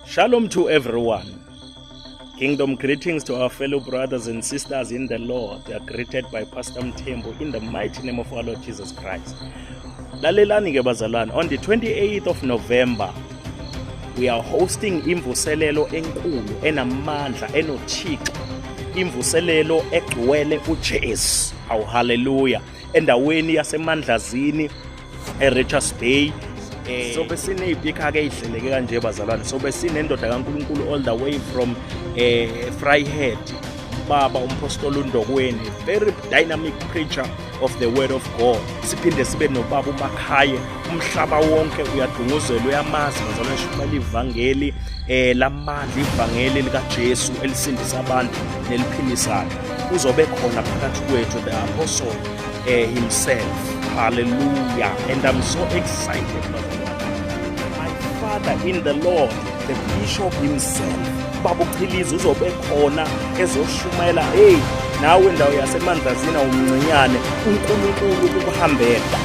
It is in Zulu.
Shalom to everyone. Kingdom greetings to our fellow brothers and sisters in the Lord. They are greeted by Pastor Mthembu in the mighty name of our Lord Jesus Christ. Lalelani ke bazalwane, on the 28th of November, we are hosting imvuselelo enkulu enamandla enoThixo. Imvuselelo egcwele uJesu. Awu hallelujah. Endaweni yaseMandlazini eRichards Bay. Sobe sinezipikha ke ezihleleke kanje bazalwane. Sobe sinendoda kaNkuluNkulu all the way from Vryheid, baba umpostoli uNdokweni, very dynamic preacher of the word of God. Siphinde sibe nobaba uMakhaye, umhlaba wonke uyadunguzela, uyamazi bazalwane, shumayela ivangeli lamandla, ivangeli likaJesu elisindisa abantu neliphilisayo. Uzobe khona phakathi kwethu the apostle himself. Hallelujah. And I'm so excited bazalwane. My father in the Lord, the bishop himself, baba uChiliza, uzobe khona ezoshumayela. Hey, nawe ndawo yaseMandlazini, awumncinyane, uNkulunkulu ukuhambela.